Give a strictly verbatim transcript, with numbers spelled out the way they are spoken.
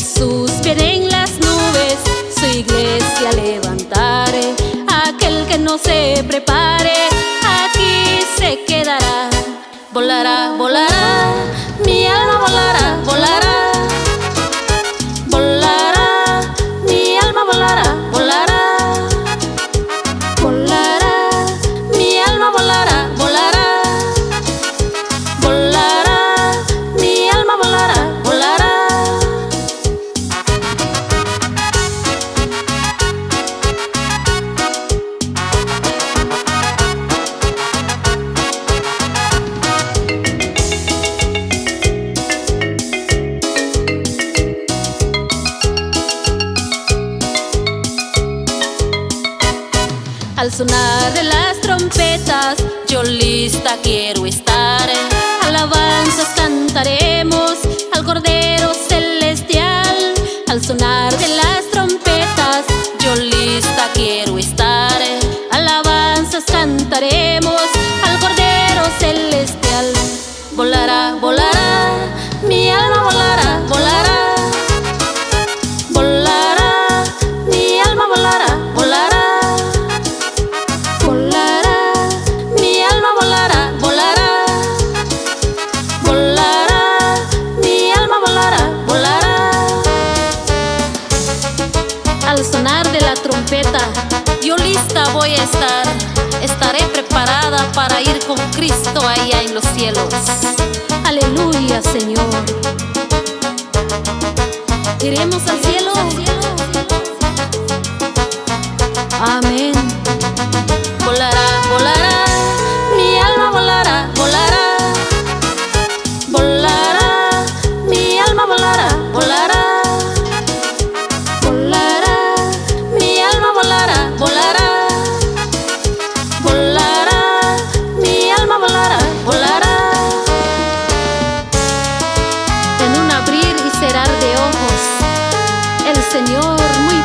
Jesús viene en las nubes, su iglesia levantaré. Aquel que no se prepare, aquí se quedará. Volará, volará, mi alma volará, volará. Volará, mi alma volará, volará. Volará, mi alma volará, volará. Volará, mi alma volará, volará. Al sonar de las trompetas, yo lista quiero estar. Alabanzas cantaremos al Cordero celestial. Al sonar de las trompetas, yo lista quiero estar. Alabanzas cantaremos al Cordero celestial. Volará, volará, mi alma volará, volará. Volará, mi alma volará, volará. Volará, mi alma volará, volará. Volará, mi alma volará, volará. Al sonar de la trompeta, yo lista voy a estar. Estaré preparada para ir con Cristo allá en los cielos. Aleluya, Señor. Iremos al cielo. Amén. Volará, volará, mi alma volará, volará. Volará, mi alma volará, volará. Volará, mi alma volará, volará. Volará, mi alma volará, volará. En un abrir y cerrar de ojos, el Señor muy